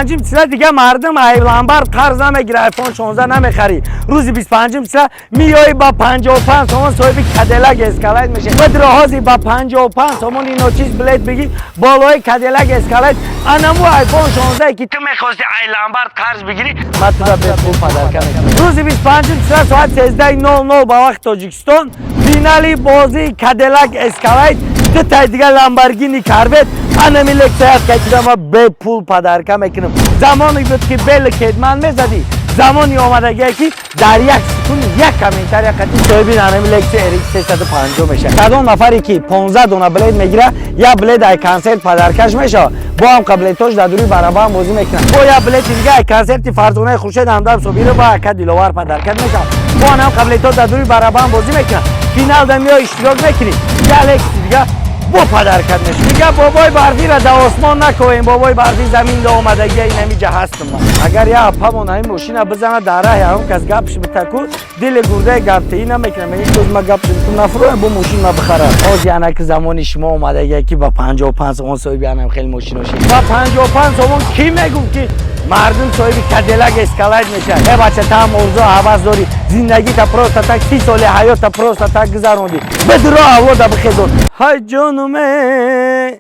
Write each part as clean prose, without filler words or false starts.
25 числа дига мардум ай ломбард қарз намегира, iPhone 16 намехарӣ. Рӯзи 25 числа миёӣ, ба 55 сомон соҳиби Кадиллак Эскалейд мешавӣ. Бидро, ҳозир ба 55 сомон ино чиз билет бигӣ, болои Кадиллак Эскалейд анаму iPhone 16, ки ту мехости ай ломбард қарз бигирӣ, ман тура бепул подарка мекунам. Рӯзи 25 числа соат 13:00 ба вақти Тоҷикистон финали бозии Кадиллак Эскалейд, дутай дига Ламборгини Корвет, анами Лексус кайтидама бепул подарка мекунам. Замоне буд, ки бел кетман мезадӣ, замони омадагие, ки дар як секунд як комментария қати соҳиби анами Лексус RX 350 мешавад. Кадом нафаре ки 15 дона билет мегира, як билет ай консерт подаркаш мешавад. Бо ҳам қабилетош дар дури барабан бозӣ мекунад. Бо як билети дига ай консерти Фарзонаи Хуршед, Ҳамдам Собирова, ака Диловар подаркат мешавад. Бо анам қабилетҳо дар дури барабан бозӣ мекунад. Финалда миё, иштирок мекунӣ, як Лексуси дига бо подаркат мешавад. Дига бобои барфиро дар осмон накоем, бобои барфи замин омадагия инамиҷа ҳастам ман. Агар як апамон ҳамин мошина бизанад, дар раҳи ҳамон кас гапш битаку, дили гурдаи гаптеӣ намекунам. Мегӯз ма гап нафурӯям, бо мошин ма бихарам. Ҳозир анаки замони шумо омадагия, ки ба 55 сомон соҳиби анам хеле мошино шид. Ба 55 сомон кӣ мегуфт, ки мардум соҳиби Кадиллак Эскалайд мешавад? Э бача, таам орзу ҳавас дорӣ, зиндагита просто так, 30 соли ҳаёта просто так гузарондӣ. Бидро, авлода бихезон. Ҳай ҷонуме,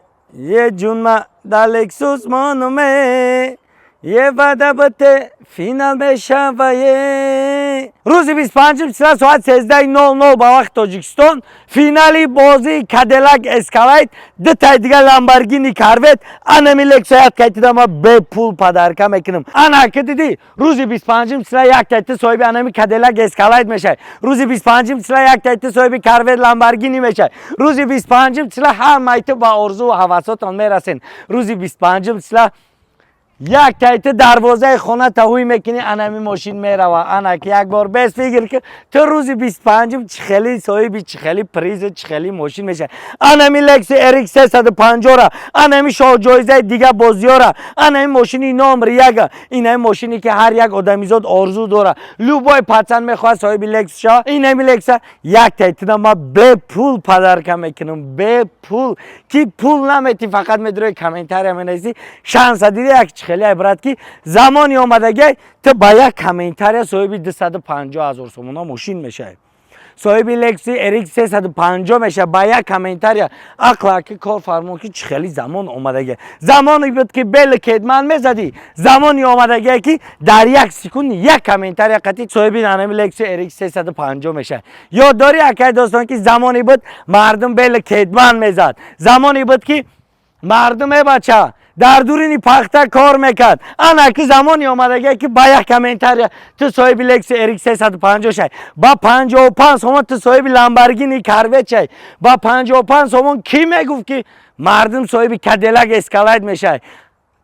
е ҷунма да Лексус монуме, е вада бите, финал мешавае. Рӯзи 25 числа соат 13:00 ба вақти Тоҷикистон финали бозии Кадиллак Эскалайд, дутай дига Ламборгини Корвет, анами Лексус кайтидама бепул подарка мекунам. Ана ки дидӣ, рӯзи 25 числа як тай ту соҳиби анами Кадиллак Эскалайд мешавӣ. Рӯзи 25 числа як тай ту соҳиби Корвет, Ламборгини мешавӣ. Рӯзи 25 числа ҳамаи ту ба орзуву ҳавасотон мерасен. Рӯзи 25 числа як тайти дарвозаи хона таҳуй мекунӣ, анами мошин мерава. Ана ки як бор бес фикр ки ту рӯзи 25-ум чӣ хели соҳиби чӣ хели призу, чӣ хели мошин мешавӣ. Анами Лексус RX 350-ра, анами шоҳҷоизаи дига бозиёра, анами мошини номер яга, инами мошине, ки ҳар як одамизод орзу дора, любой пацан мехоҳад соҳиби Лексус шава. Инами Лекса як тайтина ма бепул подарка мекунам, бепул. Ки пул наметӣ, фақат медурои, комментария менависӣ. Шанса диди, як чӣ хеле ибрат, ки замони омадагиай, ту ба як комментария соҳиби 250 ҳазор сомона мошин мешавӣ, соҳиби Лексус RX 350 мешавад ба як комментария. Ақла ки кор фармон, ки чӣ хели замон омадагия. Замоне буд, ки бел кетман мезадӣ, замони омадагие, ки дар як секунд як комментария қатӣ соҳиби анами Лексус RX 350 мешавад. Ёд дорӣ, акай достон, ки замоне буд, мардум бел кетман мезад, замоне буд, ки мардум, э бача, дар дурини пахта кор мекард. Ана ки замони омадагие, ки ба як комментария ту соҳиби Лексус RX 350 шай, ба 55 сомон ту соҳиби Ламборгини Корвет шай. Ба 55 сомон кӣ мегуфт, ки мардум соҳиби Кадиллак Эскалайд мешавад?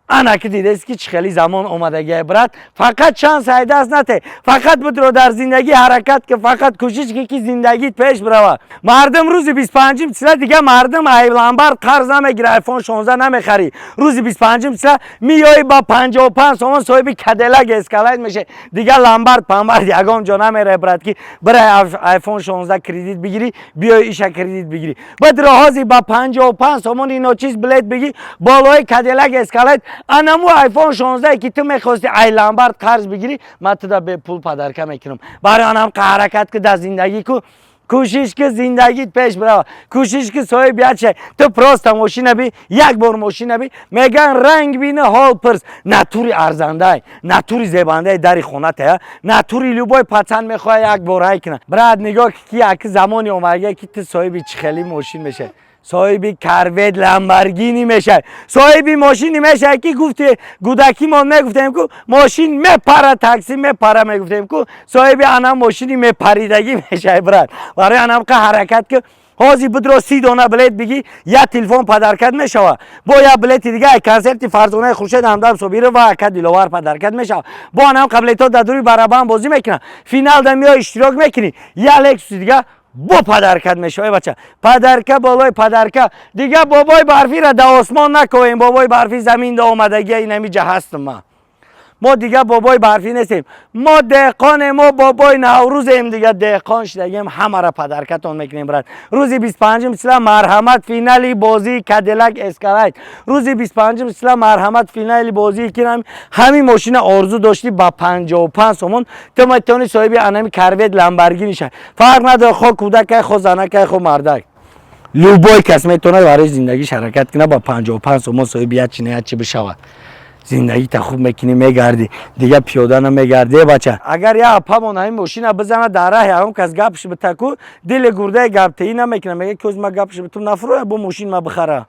Ана ки дидест, ки чӣ хели замон омадагия, брат. Фақат шанс ай даст нате, фақат будро, дар зиндагӣ ҳаракат ки, фақат кӯшиш ки зиндагит пеш бирава. Мардум рӯзи 25 числа дига мардум ай ломбард қарз намегира, iPhone 16 намехарӣ. Рӯзи 25 числа миёӣ, ба 55 сомон соҳиби Кадиллак Эскалайд мешавӣ. Дига ломбард памбард ягон ҷо намеравӣ, брат, ки бирай iPhone 16 кредит бигирӣ, биёи иша кредит бигирӣ. Бидро, ҳозир ба 55 сомон ино чиз билет бигӣ, болои Кадиллак Эскалайд, анаму iPhone 16, ки ту мехости ай ломбард қарз бигирӣ, ман туда бепул подарка мекунам. Барои анам ҳаракат ки дар зиндагӣ ку, кӯшиш ки зиндагит пеш бирава, кӯшиш ки соҳиб як шай. Ту просто мошина би, як бор мошина би. Меган, ранг бина, ҳол пирс. Натури арзандай, натури зебандаи дари хонатая, натури любой пацан мехоҳа як бор ҳай кина. Брат, нигоҳ ки яки замони омадага, ки ту соҳиби чӣ хели мошин мешавӣ, соҳиби Корвет, Ламборгини мешавӣ, соҳиби мошине мешавӣ, ки гуфти гудакимон мегуфтем ку, мошин мепара, такси мепара мегуфтем ку, соҳиби анам мошини мепаридагӣ мешавӣ, брат. Барои анамқа ҳаракат ки. Ҳозир будро, 30 дона билет бигӣ, як телефон подаркат мешава. Бо як билети дига ай консерти Фарзонаи Хуршед, Ҳамдам Собирова, ака Диловар подаркат мешава. Бо анам қаблетҳо дар дури барабан бозӣ мекунанд. Финалда меои, иштирок мекунӣ, як Лексуси дига бо подаркат мешава. Бача, подарка болои подарка. Дига бобои барфиро дар осмон накоем, бобои барфи замин да омадагия инамиҷа ҳастам ман. Мо дига бобои барфӣ нестем, мо деҳқонем, мо бобои Наврӯзем. Дига деҳқон шидагем, ҳамара подаркатон мекунем, брат. Рӯзи 25-ум числа марҳамат, финали бозии Кадилак Эскалейд. Рӯзи 25-ум числа марҳамат, финали бозии ки ҳамин мошина орзу доштӣ, ба 55 сомон ту метавонӣ соҳиби анами Корвет, Ламборгини шавӣ. Фарқ надорад, хо кӯдакай, хо занакай, хо мардак, любой кас метавонад барои зиндагиш ҳаракат кунад. Ба 55 сомон соҳиби як чи на як чи бишавад. Зиндагита хуб мекунӣ, мегардӣ, дига пиёда намегардӣ. Э бача, агар як апамон ҳамин мошина бизана, дар раҳи ҳамон кас гапш битаку, дили гурдаи гаптеӣ намекунад, мега ки ма гапш битум, нафуроя, бо мошин ма бихара.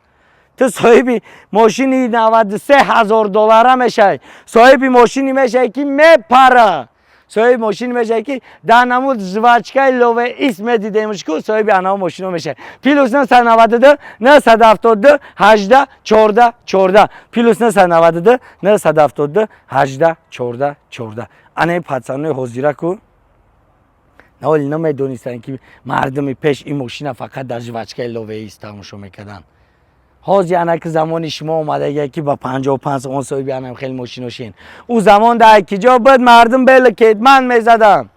Ту соҳиби мошини 93 000 доллара мешавӣ, соҳиби мошине мешавӣ, ки мепара, соҳиби мошине мешавӣ, ки дар намуд жвачкаи лове ис медидемш ку, соҳиби анаво мошино мешавӣ. +992 972 18 14 14, +992 972 18 14 14. Анаи пацанои ҳозира ку наволи намедонистанд, ки мардуми пеш ин мошина фақат дар жвачкаи ловеис тамошо мекарданд. Ҳозир анаки замони шумо омадагия, ки ба 55 сомон соҳиби анам хеле мошино шин. Ӯ замон дар киҷо буд? Мардум бела кетман мезаданд,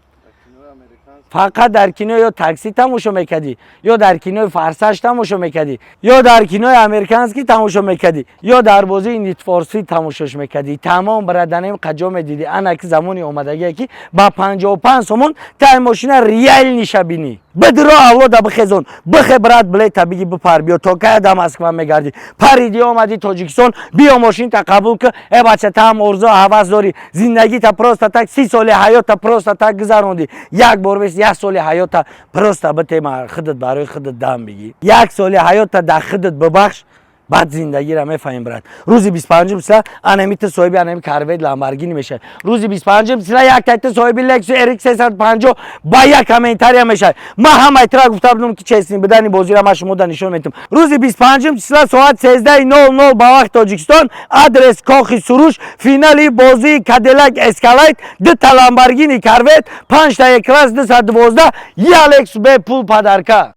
фақат дар кино ё Такси тамошо мекардӣ, ё дар кинои Форсаж тамошо мекардӣ, ё дар кинои американский тамошо мекардӣ, ё дар бозии Need for Speed тамошош мекардӣ. Тамом, браданем, қаҷо медидӣ? Анаки замони омадагие, ки ба 55 сомон тай мошина реальныйша бинӣ. Бидро, авлода бихезон, бихе, брат, билета биги, бипар, биё. То кая да Москва мегардӣ? Париди, омадӣ Тоҷикистон, биё, мошинта қабул ки. Э бача, таам орзу ҳавас дорӣ, зиндагита просто так, 30 соли ҳаёта просто так гузарондӣ. Як бор бес, як соли ҳаёта просто битема, худат барои худат дам бигӣ, як соли ҳаёта дар худат бибахш, баъд зиндагиро мефаҳмем, брат. Рӯзи 25-ум числа анами ту соҳиби анами Корвет, Ламборгини мешавӣ. Рӯзи 25-ум числа як тай ту соҳиби Лексус RX 350 ба як комментария мешавӣ. Ман ҳамаи тура гуфта будам, ки честный будани бозиро ман шумода нишон метиҳам. Рӯзи 25-ум числа соат 13:00 ба вақти Тоҷикистон, адрес Кохи Суруш, финали бозии Кадилак Эскалейд, дута Ламборгини Корвет, панҷта Е-класс 212, як Лексус бепул подарка.